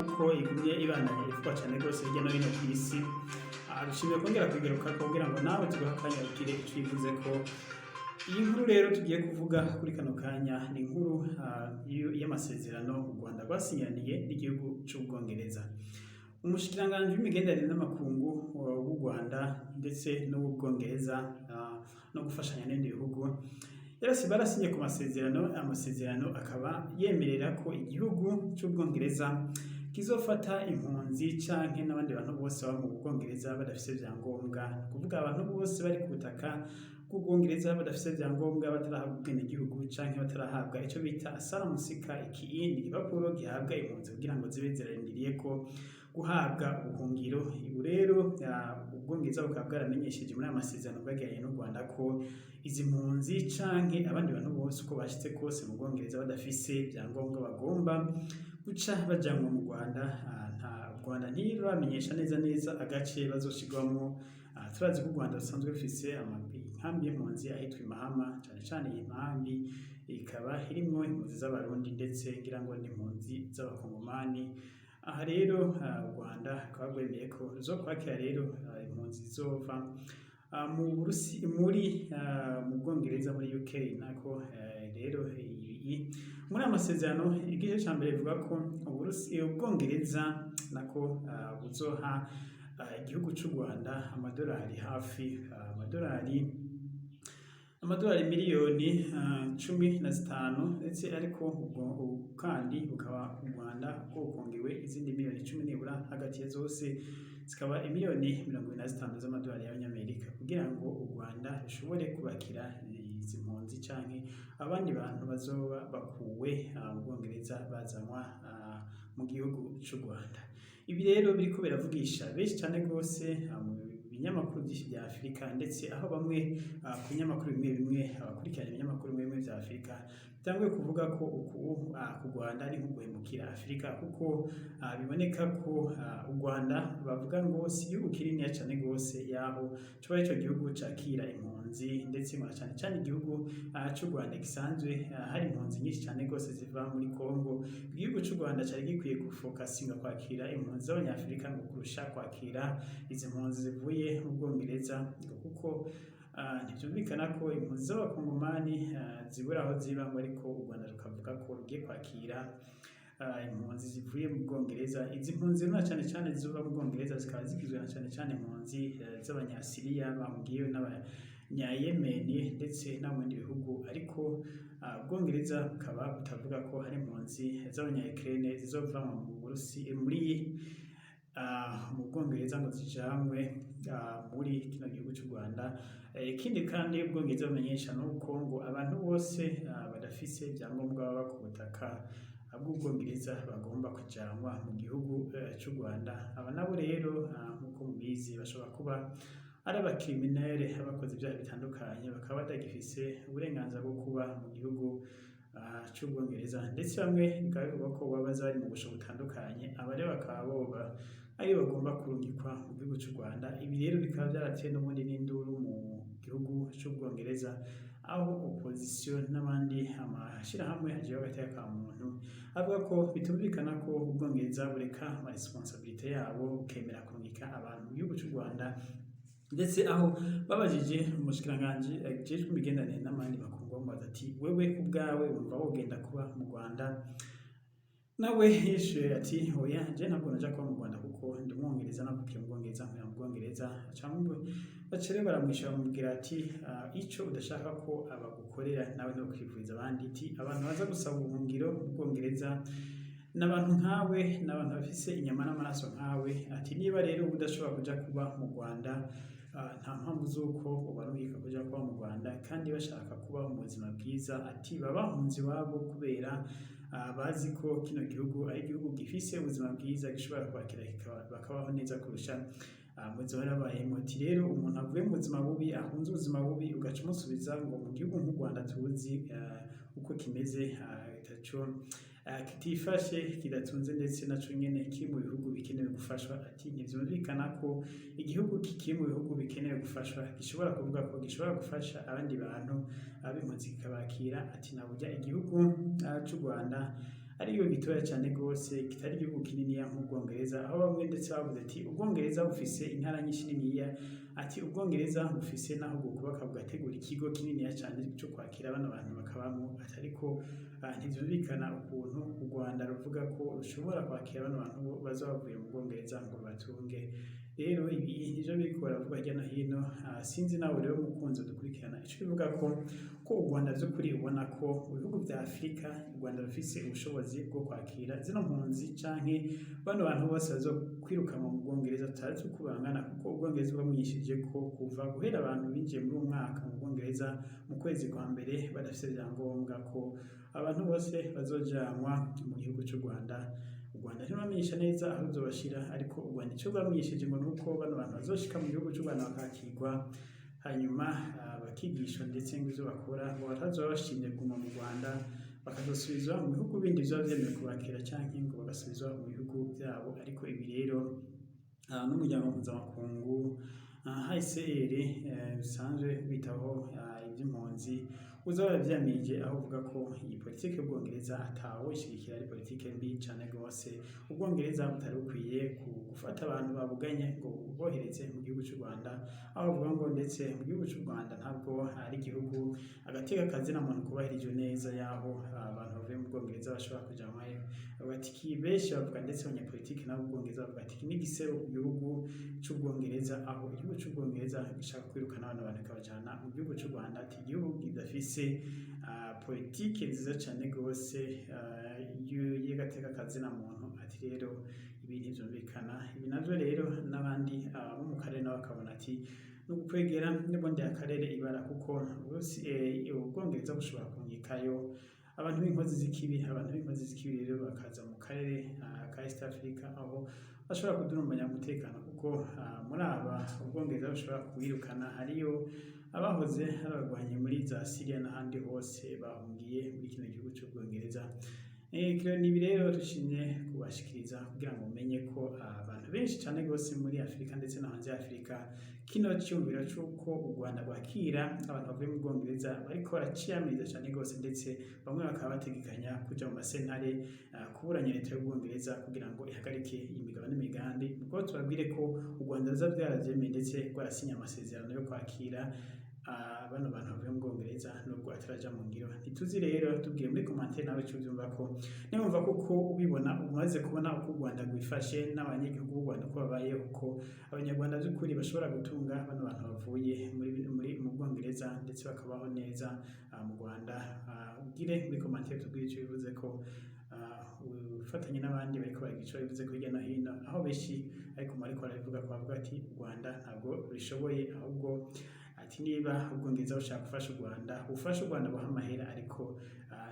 Ko igumye ibandanya ivugwa cyane rwose hirya no hino ku isi. Dushimiye kongera kuyigaruka kugira ngo nawe tuguhe akanya ugire icyo uyivuze ko. Iyi nkuru rero tugiye kuvuga kuri kano kanya ni inkuru y'amasezerano u Rwanda rwasinyaniye n'igihugu cy'Ubwongereza. Umushikiranganji w'imigenderanire n'amakungu w'u Rwanda ndetse n'uw'Ubwongereza no gufashanya n'ibindi bihugu yarasi barasinye ku masezerano. Amasezerano akaba yemerera ko igihugu cy'Ubwongereza kizofata impunzi canke n'abandi bantu bose baba mu Bwongereza badafise ivyangombwa, ni ukuvuga abantu bose bari ku butaka bw'Ubwongereza badafise ivyangombwa, batarahabwa ubwenegihugu canke batarahabwa ico bita asylum seeker. Iki ni igipapuro gihabwa impunzi kugira ngo zibe zirarindiriye ko guhabwa ubuhungiro. Ubu rero Ubwongereza bukaba bwaramenyesheje muri aya masezerano bwagiranye n'u Rwanda ko izi mpunzi canke abandi bantu bose uko bashitse kose mu Bwongereza badafise ivyangombwa bagomba guca bajanwa mu Rwanda. Nta u Rwanda ntiruramenyesha neza neza agace bazoshirwamwo. Turazi ko u Rwanda rusanzwe rufise inkambi y'impunzi ahitwa i Mahama. Cane cane iyi nkambi ikaba irimwo impunzi z'Abarundi ndetse ngira ngo n'impunzi z'Abakongomani. Aha rero u Rwanda rukaba rwemeye ko ruzokwakira rero impunzi zizova mu Burusi, muri mu Bwongereza, muri UK nako. Rero muri aya masezerano igice ca mbere bivuga ko Uburusi, Ubwongereza nako, buzoha igihugu c'u Rwanda amadolari hafi amadolari miliyoni 15, ndetse ariko ubwo kandi bukaba u Rwanda bwokongewe izindi miliyoni 10 nibura, hagati ya zose zikaba imiliyoni 25 z'amadolari y'Abanyamerika, kugira ngo u Rwanda rushobore kubakira izi mpunzi canke abandi bantu bazoba bakuwe mu Bwongereza bazanwa mu gihugu c'u Rwanda. Ibi rero biriko biravugisha benshi cane gose mu binyamakuru vyinshi vya Afurika, ndetse aho bamwe ku binyamakuru bimwe bimwe, abakurikirana ibinyamakuru bimwe bimwe vya Afurika bitanguye kuvuga ko uku ku Rwanda ari nko guhemukira Afurika, kuko biboneka ko u Rwanda bavuga ngo si igihugu kininiya cane gose yaho coba arico gihugu cakira impunzi, ndetse ngo na cane cane igihugu c'u Rwanda gisanzwe hari impunzi nyinshi cane gose ziva muri Congo. Igihugu c'u Rwanda cari gikwiye gufokasinga kwakira impunzi z'Abanyafurika ngo kurusha kwakira izi mpunzi zivuye mu Bwongereza, ngo kuko ntivyumvikana ko impunzi z'Abakongomani zibura aho ziba, ngo ariko u Rwanda rukavuga ko rugiye kwakira impunzi zivuye mu Bwongereza. Izi mpunzi rero na cane cane ziva mu Bwongereza zikaba zigizwe na cane cane impunzi z'Abanyasiriya bahungiyeyo n'Abanyayemeni ndetse no mu bindi bihugu, ariko Ubwongereza bukaba butavuga ko hari impunzi z'Abanya-Ukraine zizova mu Burusi muri mu Bwongereza ngo zijanwe muri kino gihugu c'u Rwanda. Ikindi kandi Ubwongereza bumenyesha nuko ngo abantu bose badafise ivyangombwa baba ku butaka bw'Ubwongereza bagomba kujanwa mu gihugu c'u Rwanda. Aba nabo rero, nkuko mubizi, bashobora kuba ari abacriminels, abakoze ivyaha bitandukanye, bakaba batagifise uburenganzira bwo kuba mu gihugu c'Ubwongereza, ndetse bamwe bikaba bivugwa ko boba baza bari mu busho butandukanye. Aba rero bakaba boba ari bagomba kurungikwa mu gihugu c'u Rwanda. Ibi rero bikaba vyarateye n'ubundi n'induru mu gihugu c'Ubwongereza, aho opposition n'abandi amashirahamwe ajejwe agateka ka muntu avuga ko bitumvikana ko Ubwongereza bureka ama responsabilités yabo bukemera kurungika abantu mu gihugu c'u Rwanda, ndetse aho babajije umushikiranganji ajejwe imigenderanire n'abandi makungu, bamubaza ati: "Wewe ubwawe wumva wogenda kuba mu Rwanda?" Nawe yishuye ati: "Oya, je ntabwo naja kuba mu Rwanda kuko ndi Umwongereza, navukiye mu Bwongereza, nkurira mu Bwongereza." Baca rero baramwishura, bamubwira ati: "Ico udashaka ko abagukorera nawe ntukwifuriza abandi." Ati: "Abantu baza gusaba ubuhungiro mu Bwongereza n'abantu nkawe, n'abantu bafise inyama n'amaraso nkawe." Ati: "Niba rero udashobora kuja kuba mu Rwanda, nta mpamvu z'uko ubarungika kuja kuba mu Rwanda kandi bashaka kuba mu buzima bwiza." Ati: "Baba bahunze iwabo kubera bazi ko kino gihugu ari igihugu gifise ubuzima bwiza, gishobora kwakira bakabaho neza kurusha mu buzima bari babayemwo." Ati: "Rero umuntu avuye mu buzima bubi, ahunze ubuzima bubi, ugaca umusubiza ngo mu gihugu nk'u Rwanda tuzi uko kimeze, taco kitifashe, kidatunze, ndetse naco nyene kiri mu bihugu bikenewe gufashwa." Ati: "Ntivyumvikana ko igihugu kikiri mu bihugu bikenewe gufashwa gishobora kuvuga ko gishobora gufasha abandi bantu ab'impunzi kikabakira." Ati: "Naburya igihugu c'u Rwanda ari igihugu gitoya cane gose, kitari igihugu kininiya nk'Ubwongereza, aho bamwe ndetse bavuze ati Ubwongereza bufise intara nyinshi niniya, ati Ubwongereza bufise naho bwokubaka bugategura ikigo kininiya cane co kwakira bano bantu bakabamwo, ati ariko ntivyumvikana ukuntu u Rwanda ruvuga ko rushobora kwakira bano bantu bazoba bavuye mu Bwongereza ngo batunge. Rero ibi nivyo biriko baravuga hirya no hino. Sinzi nawe rero mukunzi dukurikirana ico bivuga ko u Rwanda vy'ukuri ubona ko mu bihugu vya Afrika u Rwanda rufise ubushobozi bwo kwakira zino mpunzi canke bano bantu bose bazokwirukanwa mu Bwongereza tutazi uko bangana, kuko Ubwongereza bwamenyesheje ko kuva guhera abantu binjiye muri uwo mwaka mu Bwongereza mu kwezi kwa mbere badafise ivyangombwa, ko abantu bose bazojanwa mu gihugu c'u Rwanda. U Rwanda ntiruramenyesha neza aho ruzobashira, ariko u Rwanda ico rwamenyesheje ngo nuko bano bantu bazoshika mu gihugu c'u Rwanda bakakirwa, hanyuma bakigishwa, ndetse ngo ivyo bakora ngo batazoba bashimye kuguma mu Rwanda bakazosubizwa mu bihugu bindi vyoba vyemewe kubakira, canke ngo bagasubizwa mu bihugu vyabo. Ariko ibi rero n'umuryango mpuzamakungu HCR bisanzwe bitaho ivy'impunzi uza waravyamirije, aho uvuga ko iyi politike y'Ubwongereza atawo ishigikira, ari politike mbi cane gose, Ubwongereza butari bukwiye gufata abantu babuganye ngo bohereze mu gihugu c'u Rwanda, aho bavuga ngo ndetse mu gihugu c'u Rwanda ntabwo ari igihugu agateka kazina muntu kubahirijwe neza, yaho abantu bavuye mu Bwongereza bashobora kujanwayo. Bavuga ati benshi bavuga, ndetse abanyapolitike nabo mu Bwongereza bavuga ati iki ni igisebo ku gihugu c'Ubwongereza, aho igihugu c'Ubwongereza gishaka kwirukana abantu kikabajana mu gihugu c'u Rwanda, ati igihugu kidafise politike nziza cane gose y'agateka kazina muntu. Ati rero ibi ntivyumvikana. Ibi navyo rero n'abandi bo mu karere nabo bakabona ati ni ugukwegera n'ubundi akarere ibara, kuko Ubwongereza bushobora kurungikayo abantu b'inkozi z'ikibi. Abantu b'inkozi z'ikibi rero bakaza mu karere ka East Africa, aho bashobora kudurumbanya umutekano, kuko muri aba Ubwongereza bushobora kubirukana hariyo abahoze ari abagwanyi muri za Syria n'ahandi hose bahungiye muri kino gihugu c'Ubwongereza. Ni ibi rero dushimye kubashikiriza kugira ngo mumenye ko abantu benshi cane gose muri Afrika ndetse no hanze ya Afrika kino cyumviro c'uko u Rwanda rwakira abantu bavuye mu Bwongereza bariko baraciyamiriza cane gose, ndetse bamwe bakaba bategekanya kuja mu masentare kuburanya leta y'Ubwongereza kugira ngo ihagarike iyi migabo n'imigambi. Ubwo tubabwire ko u Rwanda ruza vyaravyemeye, ndetse rwarasinye amasezerano yo kwakira bano bantu bavuye mu Bwongereza, nubwo ataraja mu ngiro. Ntituzi rero, tubwiye muri commentaire nawe ico uvyumva ko nimumva kuko ubibona umaze kubona uko u Rwanda rwifashe n'abanyagihugu b'u Rwanda uko babayeho, ko Abanyarwanda vy'ukuri bashobora gutunga bano bantu bavuye muri mu Bwongereza ndetse bakabaho neza mu Rwanda. Ugire muri commentaire tubwire ico bivuze ko ufatanye n'abandi bariko baragira ico bivuze ko hirya no hino, aho benshi ariko ariko barabivuga ko bavuga ati u Rwanda ntabwo rushoboye, ahubwo ati niba Ubwongereza bushaka gufasha u Rwanda, bufashe u Rwanda buha amahera, ariko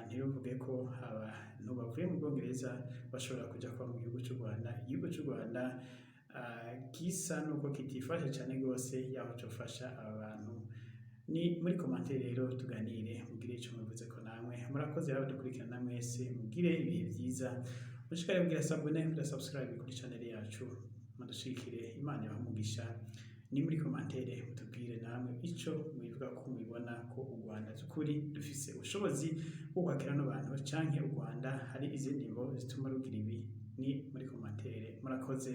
ntibivuge ko abantu bavuye mu Bwongereza bashobora kuja kuba mu gihugu c'u Rwanda, igihugu c'u Rwanda gisa nuko kitifashe cane gose yaho cofasha aba bantu. Ni muri commentaire rero tuganire, mugire ico mubivuze ko namwe. Murakoze rero dukurikirana mwese, mugire ibihe vyiza, mushikare kugira s'abonner, kugira subscribe kuri channel yacu, mudushigikire. Imana ibahe umugisha. Ni muri commentaire mutubwire namwe ico mwivuga ko mubibona ko u Rwanda by'ukuri rufise ubushobozi bwo kwakira bano bantu, canke u Rwanda hari izindi mvo zituma rugira ibi. Ni muri commentaire. Murakoze,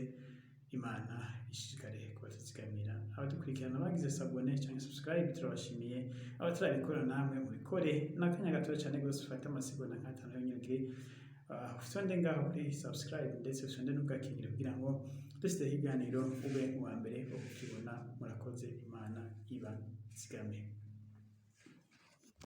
Imana ishishikare kubatuzigamira. Abadukurikirana bagize s'abonner canke subscribe turabashimiye, abatarabikora namwe mubikore n'akanya gatoya cane gose, ufate amasegonda nk'atanu yonyene ugire ufyonde ngaho kuri subscribe, ndetse ufyonde n'ubwakingiro kugira ngo dushyizeho ibiganiro ube uwa mbere wo kukibona. Murakoze, Imana iba zigame.